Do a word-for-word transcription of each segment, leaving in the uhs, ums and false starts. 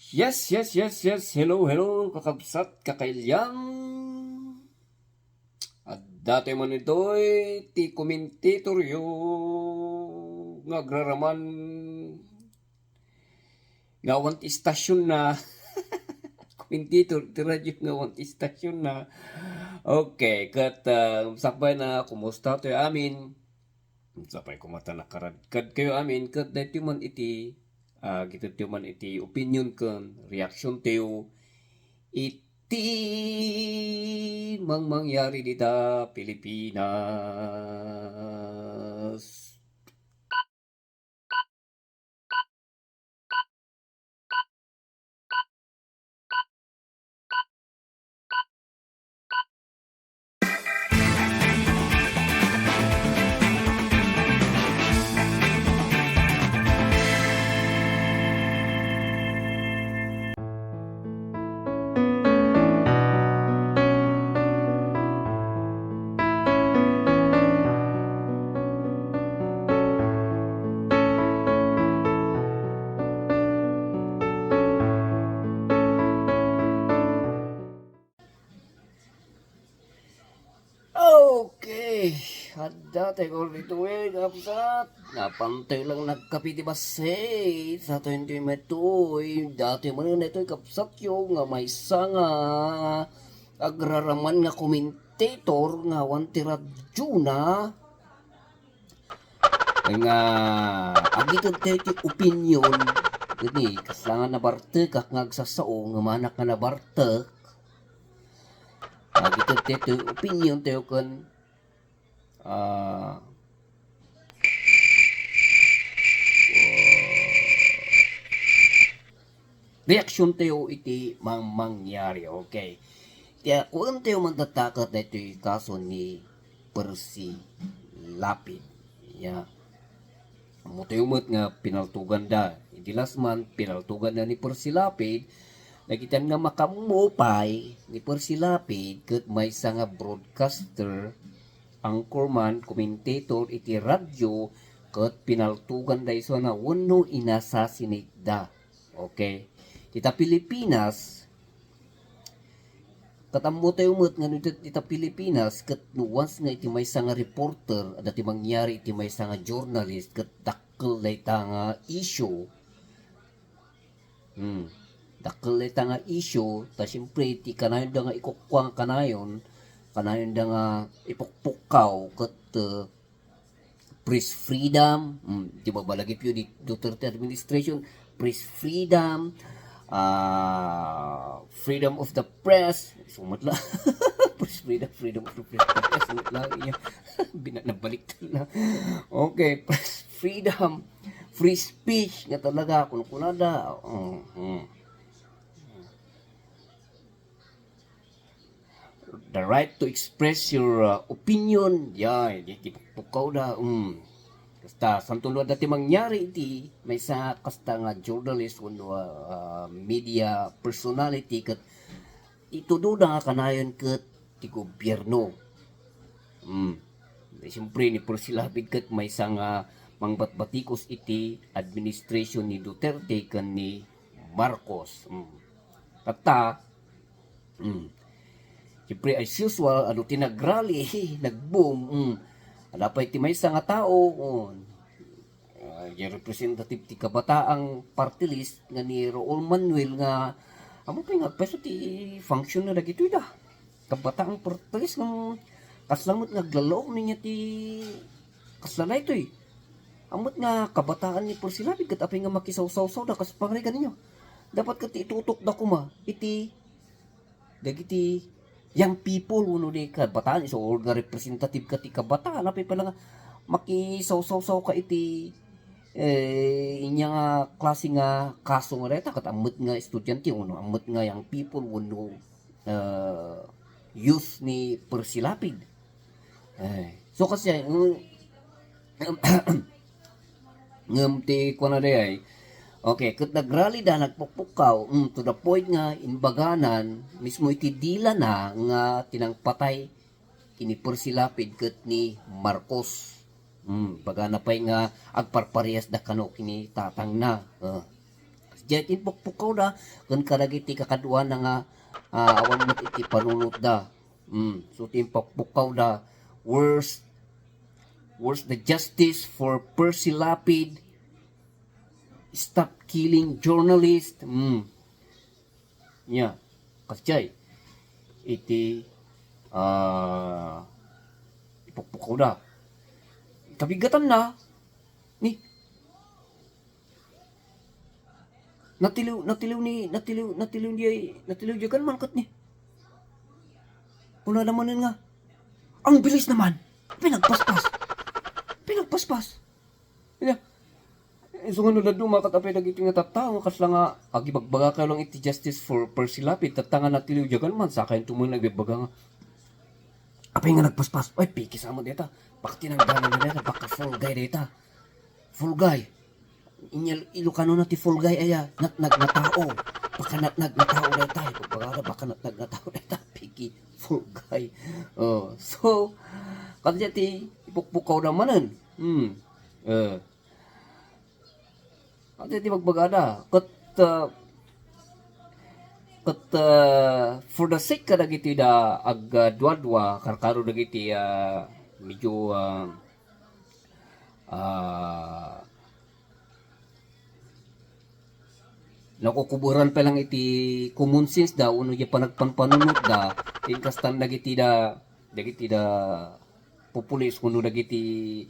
Yes, yes, yes, yes. Hello, hello, kakabsat, kakailian. Adda tayo man itoy ti commentatoryo nga agraraman nga awan ti istasyon na. Commentator ti radio nga awan ti istasyon na. Okay, ket, ah, sakbay na, kumusta tayo amin? Sapay koma ta nakaradkad kayo amin ket daytoy man iti, ah, gitedtoy man iti opinion ken reaction tayo iti mangmangyari dita Pilipinas. Okay. Adda tayo ditoy, eh, kabsat. Napantay lang nagkapi ti bassit. Sa twenty-two, dati man na ito'y kabsat yo nga maysa nga agraraman nga commentator nga awan ti radyo na. Nga agited tayo ti opinion, gani, kasla nga nabartekak nga agsasao, nga manak nga nabartek, agited tayo ti opinion tayo ken, ah, reaksyon tayo iti mangmangyari. Okay. Kaya kung tayo mandatakat na ito'y kaso ni Percy Lapid. Ya. Ammo tayo met nga pinaltugan da. Idi last month, pinaltugan da ni Percy Lapid. Nakitan nga makamupay ni Percy Lapid ket maysa nga broadcaster, anchorman, commentator iti radyo ket pinaltugan da isu na wenno inassassinate da. Okay. Ita Pilipinas, ket ammo tayo met nga no ita, ita Pilipinas, ket no once nga iti maysa nga reporter, adda ti mangyari iti maysa nga journalist, ket dakkel dayta nga issue. Hmm. Dakkel dayta nga issue, ta siyempre, ti kanayon da nga ikukua nga kanayon, kanayon da nga ipukpukkaw, ket, uh, press freedom, mm, di ba, balagip yun, di Duterte administration, press freedom, ah, freedom of the press, sumat la. Press freedom, freedom of the press, press, sumat la, iya. Bina-, nabaliktad na. Okay, press freedom, free speech, nga talaga, kung kunada, mm, mm. The right to express your, uh, opinion. Ya, di, di pukpukaw da. Mm. Kasta, santo no adda ti mangyari iti maysa kasta nga journalist wenno, uh, media personality ket itudo da nga kanayon ket ti gobierno. Mm. Siyempre, ni Percy Lapid ket maysa nga mangbatbatikos iti administration ni Duterte ken ni Marcos. Mm. Kasta, mm. Siyempre, as usual, adu ti nagrally, nag-boom, mm. Adda pay ti maysa nga tao, oh, ah, di representative ti Kabataang Party List nga ni Raul Manuel nga, amo pay nga agpayso ti function na dagitoy da. Kabataang Party List nga kasla met nga aglalaok niya ti kasla daytoy. Amo met nga kabataan ni Percy Lapid ket apay nga makisawsawsaw da kas pangarigan ninyo. Dapat ket itutok da koma iti dagiti young people, wenno di kabataan, isu nga representative ka ti kabataan, apay pala nga makisawsawsaw ka iti, eh, inya nga klase nga kaso nga dayta, ket ammet nga estudiante, wenno ammet nga young people, wenno, eh, youth ni Percy Lapid. Eh, so, kasi, mm, ngem ti kuana dayay, okay, ket nagrally da, nagpukpukkaw, mm, to the point nga imbaganan mismo iti dila na nga ti nangpatay ken ni Percy Lapid ket ni Marcos. Mm, bagana pay nga agparparias da kano ken ni tatangna. Ah. Kas Diay ti impukpukkawda ken kadagiti kakaduana nga, ah, awan met iti panunotda. Mm, so ti impukpukkawda, "Where's, where's the justice for Percy Lapid? Stop killing journalist." Mm. Nya, kasjay iti, ah, ipukpukkawda. Kabigatanna, ni, natiliw, natiliw ni, natiliw, natiliw ni, natiliw diay gunman ket ni. Kunada manen nga, "Ang bilis naman! Pinagpaspas! Pinagpaspas!" Nya, isu nga no dadduma ket apay dagiti nga tattao nga kasla nga agibagbagakayo lang iti justice for Percy Lapid, tatta nga natiliw diay gunman, sakayo met nga agibagbaga nga, "Apay nga nagpaspas? Ay, piki sa met dayta. Baka tinanggalan na dayta. Baka fall guy dayta. Fall guy." Inya Ilocano na ti fall guy aya, natnag nga tao. Baka natnag nga tao dayta. Ibagbagada, baka natnag nga tao dayta. Piki, fall guy. Oh, so, kadya ti ipukpukkawda manen. Hmm. Eh. Kadya ti ibagbagada. Ket, ah, ket, ah, for the sake kadagiti da agduadua, karkaro dagiti, ah, medyo, ah, ah, nakukuburan pa lang iti common sense da, wenno diay panagpanpanunotda, inkastan dagiti da, dagiti da pupulis wenno dagiti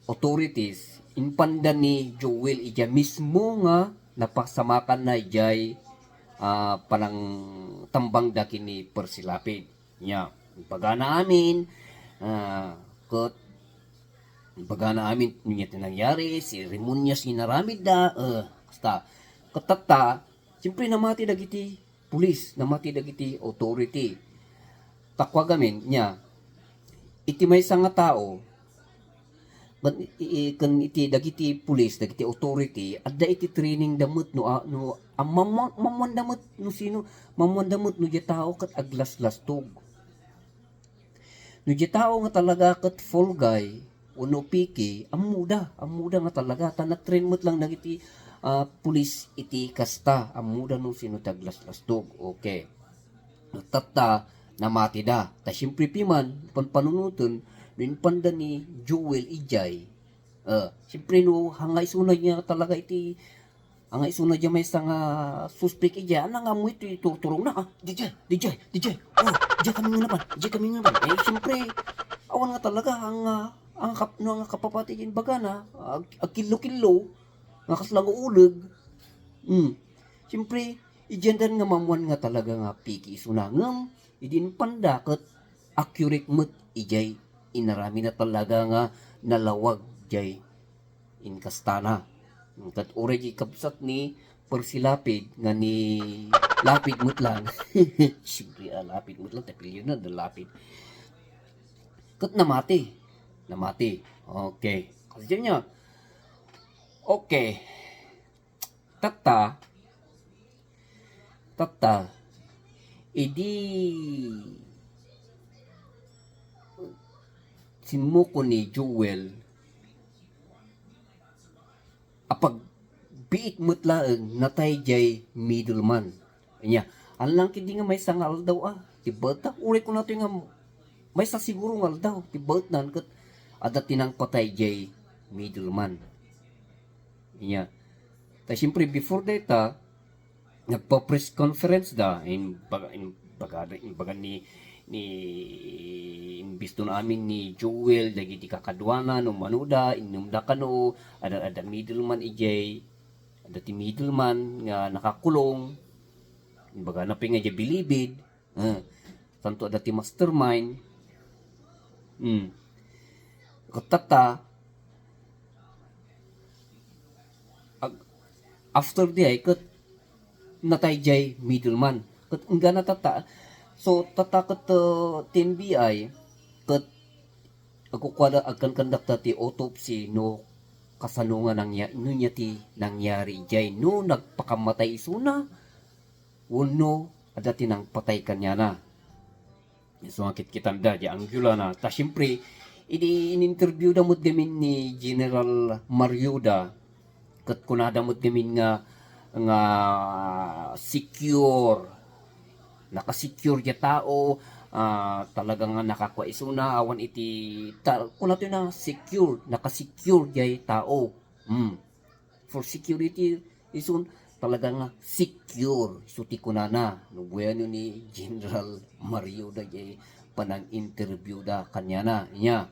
authorities, impanda ni Joel idiay mismo nga napasamakanna idiay, ah, panangtambangda ken ni Percy Lapid. Nya, impagana amin, ah, ket impagana amin no ania ti nangyari, seremonyas nga inaramidda, eh, kasta. Ket tatta, siyempre, namati dagiti pulis, namati dagiti authority. Ta kuagamin, nya, iti maysa nga tao, ken, i-, i-, ken iti dagiti pulis, dagiti authority, adda iti training da met no, a-, no, a-, mamma-, mammuan da met no sino, mammuan da met no diay tao ket aglaslastog. No diay tao nga talaga ket fall guy wenno piki, ammoda, ammoda nga talaga, ta na-train met lang dagiti, ah, pulis iti kasta, ammoda no sino ti aglaslastog. Okay. Tatta, namatida. Ta siyempre piman, panpanunoten, no impanda ni Joel idiay, ah, siyempre no, anga isuna nga talaga iti, anga isuna diay maysa nga suspek idiay, ania nga ammo iti turturongna, ah, didiay, didiay, didiay. Oh, didiay kami nga napan, didiay kami nga napan. Eh, siyempre, awan nga talaga, anga, anga kap-, no, anga kapapati diay imbagana, ag-, agkillo-killo, nga kasla nga uleg. Hmm. Siyempre, idiay da nga mammuan nga talaga nga piki isuna. Ngem, idi impanda ket accurate met idiay inaramidna talaga nga nalawag diay inkastana. Ket uray diay kabsat ni Percy Lapid nga ni Lapid met lang. Siyempre, ah, Lapid met lang, ti apelyido na, Lapid. Ket namati. Namati. Okay. Kasi dyan niya. Okay. Tatta, tatta, idi simmuko ni Joel, apagbiit met laeng, natay diay middleman. Ania, alang ketdi nga maysa nga aldaw, ah, ti baetta, uray kunatoy nga maysa siguro nga aldaw, ti baetnan ket adda ti nangpatay diay middleman. Ania, ta siyempre, before dayta, nagpa-press conference da, imbaga, imbagada, imbaga ni, ni, imbiston amin ni Joel, dagiti kakaduana, no manoda, innomda kano, adda, adda middleman idiay, adda ti middleman nga nakakulong, imbagana pay nga idiay bilibid, eh, tanto adda ti mastermind. Hmm. Ket tatta, ag-, after di ay, ket natay diay middleman. Ket inggana tatta, so, tatta ket, uh, ti N B I, ket agkukuada, agkankandakta ti autopsy no kasano nga nangya-, no ania ti nangyari diay, no nagpakamatay isuna, wenno adda ti nangpatay kaniana. Isu nga kitkitanda, diay anggulana. Ta siyempre, idi in-interview da met gamin ni General Marioda, ket kunada met gamin nga, nga secure. Naka-secure diay tao, ah, talaga nga nakakua isuna awan iti ta-, kuna toy na secure, naka-secure diay tao. Hmm. For security reason, talaga nga secure. Isu ti kunana, no bueno ni General Mario daydiay panang-interview da kaniana. Inya.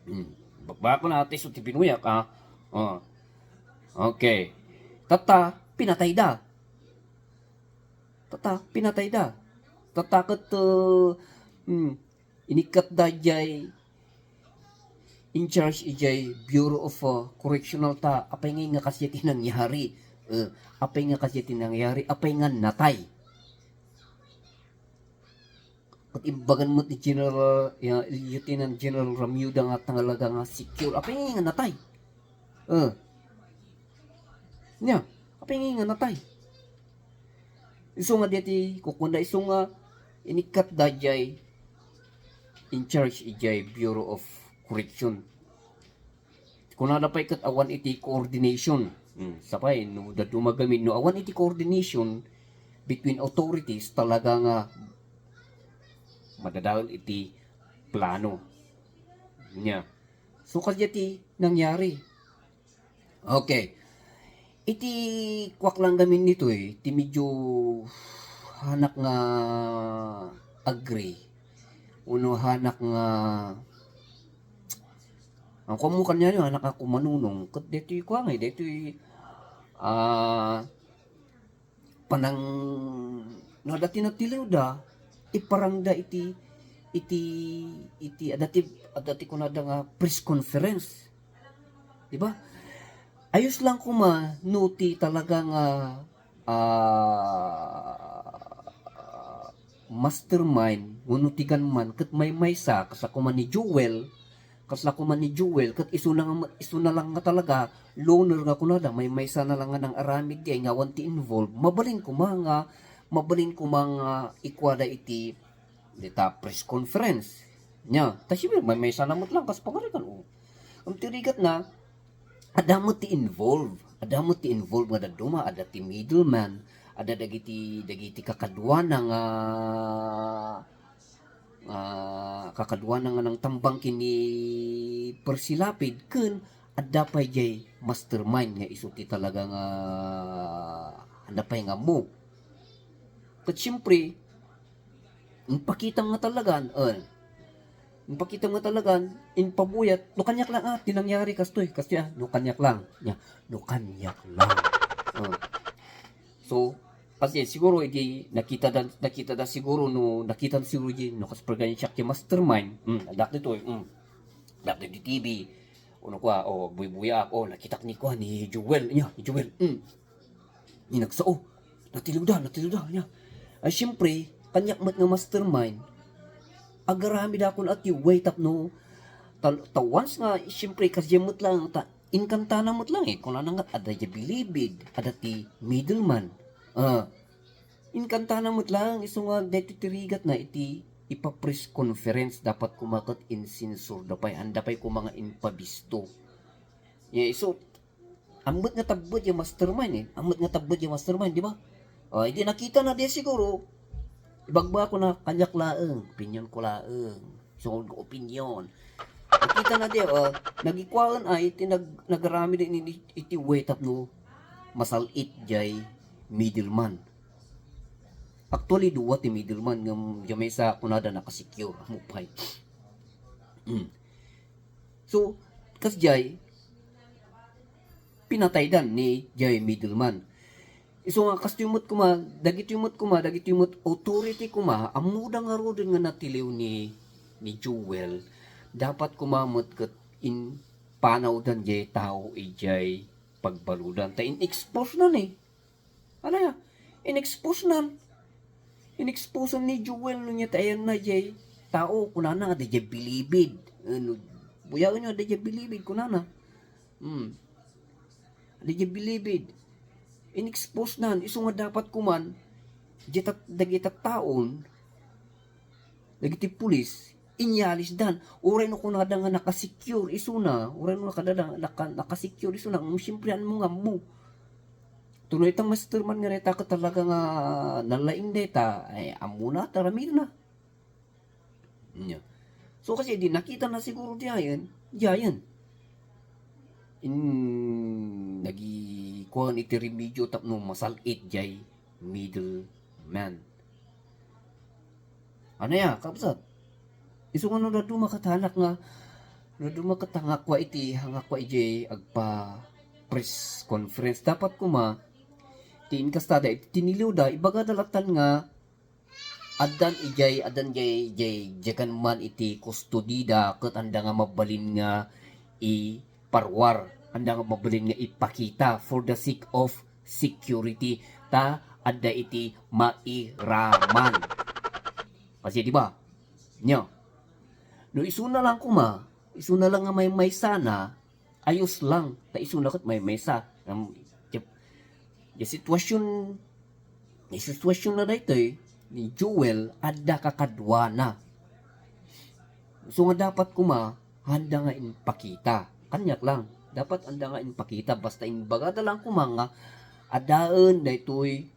Hmm. Bakbakuna ti isu ti binuyak, ah. Oh. Okay. Tatta, pinatayda. Tatta, pinatayda. Tatta ket, uh, hmm, inikkatda diay in charge idiay Bureau of, uh, Correctional ta, apay ngay nga kasdiay ti nangyari? Uh, apay nga kasdiay ti nangyari? Apay nga natay? Ket imbagan met ni General, ya, Lieutenant General Ramuda nga talaga nga secure. Apay nga natay? Eh. Nya, apay nga natay? Isu nga daytoy, kukuanda isu nga inikkat daydiay in charge idiay Bureau of Correction. Kunada pay ket awan iti coordination. Hmm, sapay, no dadduma gamin, no awan iti coordination between authorities, talaga nga madadael iti plano. Nya. So, kasdiay ti nangyari. Okay. Iti kuak lang gamin ditoy, ti medyo hanak nga agree. Uno hanak nga, ang kuan mo kaniana, hanak nga kumanunong. Ket daytoy kua nga, daytoy, ah, panang, no, adda ti natiliwda, iparangda iti, iti, iti, adda ti, adda ti kunada nga press conference. Di ba? Ayos lang koma no ti talaga nga, ah, mastermind, wenno ti gunman, ket maymaysa, kasla koma ni Joel, kasla koma ni Joel, ket isuna nga, isuna lang nga talaga, loner nga kunada, maymaysa na lang nga nang-aramid diay nga awan ti involved, mabalin koma nga, mabalin koma nga ikuada iti, dita press conference. Nya, ta siyempre, maymaysa na met lang, kas pangarigan, o. Ngem ti rigat na, adda met ti involved. Adda met ti involved nga dadduma, adda ti middleman, adda dagiti, dagiti kakaduana nga, nga kakaduana nga nangtambang ken ni Percy Lapid, ken adda pay diay mastermind nga isu ti talaga nga adda pay nga ammo. Ket siyempre, impakitam nga talagan, eh, impakitam nga talagan, impabuyat, no kaniak lang, ah, ti nangyari kastoy, kastoy, ah, no kaniak lang, nya, no kaniak lang. Eh. So, kasi siguro, idi, nakita da, nakita da siguro, no, nakita da siguro, idi, no, kas pagani siak ti mastermind, hmm, adda ditoy, hmm, adda di T V, o no, kua, o, buybuyaak, o, nakitak ni, kua, ni Joel, nya, ni Joel, hmm. Ni nagsao. Natiliwda, natiliwda, nya. Ay, siyempre, kaniak met nga mastermind. Agaramidakon a ti way tapno, ta, ta once nga, siyempre, kasdiay met lang, ta, inkantana met lang, eh, kunana nga, adda diay bilibid, adda ti middleman. Ah, inkantana met lang, isu nga, daytoy ti rigatna, iti, ipa-press conference, dapat koma ket insensurda pay, anda pay koma nga impabisto. Nya, isu, Ammet nga tabbet ya mastermind, eh. Ammet nga tabbet ya mastermind, di ba? O, idi nakita na di siguro, ibagbaga ko na kaniak laeng, opinion ko laeng. Sungod ko opinion. Nakita na di, o, nagikuaen ay, iti nag-, nagaramid iti, iti way tapno masal-it jay middleman. Actually, dua ti middleman, ngem jay maysa kunada nakasecure. Ammo pay. Mm. So, kasjay, pinataydan ni jay middleman. Isu nga, kastoy met koma, dagitoy met koma, dagitoy met authority koma, ammoda ngaruden nga natiliw ni, ni Joel, dapat koma met ket impanawdan jay tao ijay pagbaludan. Ta in-expose na ni. Ano ya? In-expose nan. In-expose ni Joel no nia ti ayanna jay tao, kunana nga adda jay bilibid. Ano, buyaen nyo, adda jay bilibid, kunana. Hmm. Adda jay bilibid. In-expose nan, isu nga dapat kuman, jay tat-, dagiti tattaon, dagiti pulis, inyalisdan. Uray no kunada nga nakasecure isuna, uray no nakadada, naka-, nakasecure isuna, mm, siyempre, anmo nga ammo. Tuloy itang mastermind nga dayta ket talaga nga nalaing dayta, ay, ammona ta aramidna. Nya. So, kasi di nakita na siguro diayen, diayen. In, nagikuan iti remedyo tapno masal-it jay middleman. Ano ya, kabsat? Isu nga no dadduma ket anak nga, no dadduma ket nga kua iti, nga kua iti agpa press conference. Dapat kuma, ti inkastada, iti tiniliwda, ibagada latan nga, addan ijay, addan jay, jay, jay gunman iti kustodida, ket anda nga mabalin nga iparuar, anda nga mabalin nga ipakita for the sake of security, ta adda iti mairaman. Kasi, di ba? Nya. No, isuna lang kuma, isuna lang nga maymaysana, ayos lang. Ta isuna ket maymaysa. Am, jep-, ya sitwasyon, ya sitwasyon na daytoy ni Joel, adda kakaduana. So nga dapat kuma, handa nga impakita. Kaniak lang. Dapat handa nga impakita. Basta imbagada lang kuma nga adaen daytoy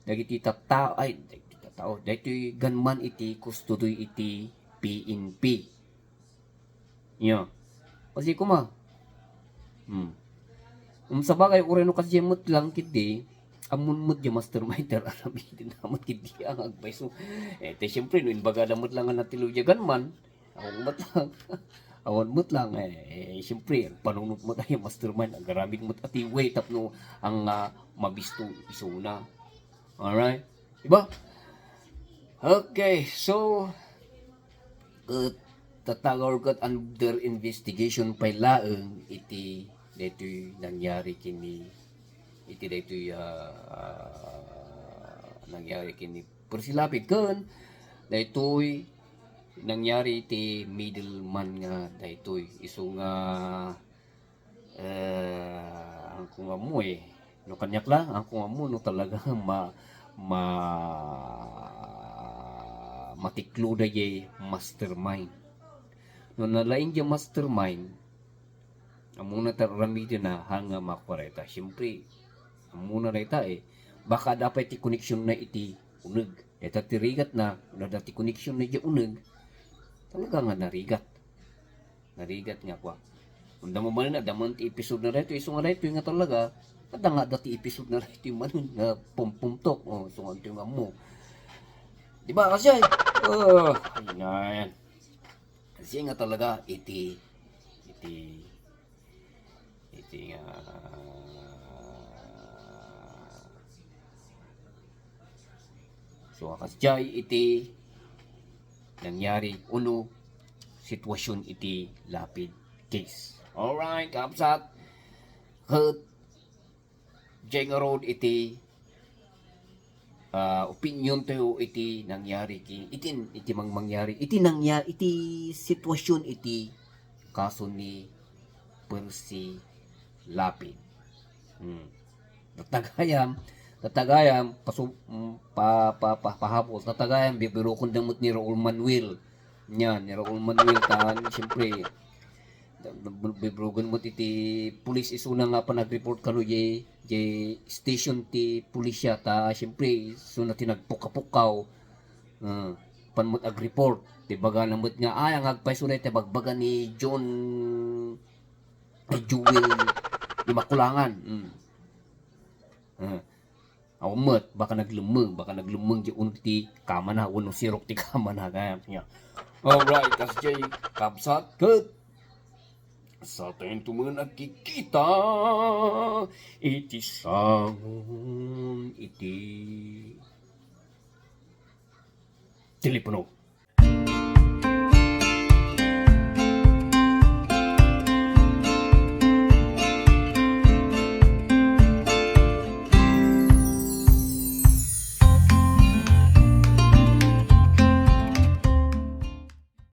dagiti tattao, ay, dagiti tattao, daytoy gunman iti kustodoy iti P N P. Nya. Kasi kuma. Hmm. Um, sabagay, uray no kasi met lang kidi, ammon met di mastermind, aramiden na met kidi ang agpayso. Eh, te, siyempre, no, imbagada met lang nga natiliw di gunman, awan met lang. Awan met lang, eh, eh, siyempre, panunot met ay mastermind, agaramid met ati way tapno ang, ah, mabisto isuna. Alright? Diba? Okay, so, ket tatagaw ket under investigation pay laeng iti daytoy nangyari kini, iti daytoy, ah, nangyari kini Percy Lapid ken daytoy nangyari iti middleman nga daytoy isu nga Eh, angko nga ammo, eh. No kaniak lang, angko nga ammo no talaga ma-, ma-, matiklo dayjay mastermind. No nalaing jay mastermind, ammona ta aramidena, ha, nga makua dayta. Siyempre, ammona dayta, eh. Baka adda pay ti koneksionna iti uneg. Dayta ti rigatna, no adda ti koneksionna iti uneg, talaga nga narigat. Narigat nga kua. Unda mo manen, adda man ti episode na daytoy, isu nga daytoy nga talaga, adda nga adda ti episode na daytoy manen nga pumpumtok. O, isu nga daytoy nga ammo. Di ba, kasi, oh, ay, na yan. Kasi nga talaga, iti, iti, iti nga, so, kasjay iti nangyari uno sitwasyon iti Lapid case. Alright, kabsat. Ket, jay ngarud iti, ah, opinion tayo iti nangyari ki-, iti, iti mang-, mangyari, iti nangya-, iti sitwasyon iti kaso ni Percy Lapid. Hmm. Tatagayam, tatagayam, pasu-, mm, pa-, pa-, pa-, pahabol. Tatagayam, bibirukon da met ni Raul Manuel. Yan, ni Raul Manuel, tan, siyempre, bibirugen met iti pulis isuna nga panag-report kano jay, jay station ti pulisya, ta, siyempre, isuna ti nagpukapukkaw. Ah, pan met ag-report. Ti bagana met nga, ay, ang agpayso na iti bagbaga ni John, ni Joel, ni Makulangan. Mm. Ah. Awan met, baka naglemmeng, baka naglemmeng di uneg ti kamana, wenno sirok ti kamana, kaya niya. Alright, kasjay, kabsat, ket sa tayo tumungan agkikita, iti sangon, iti telepono.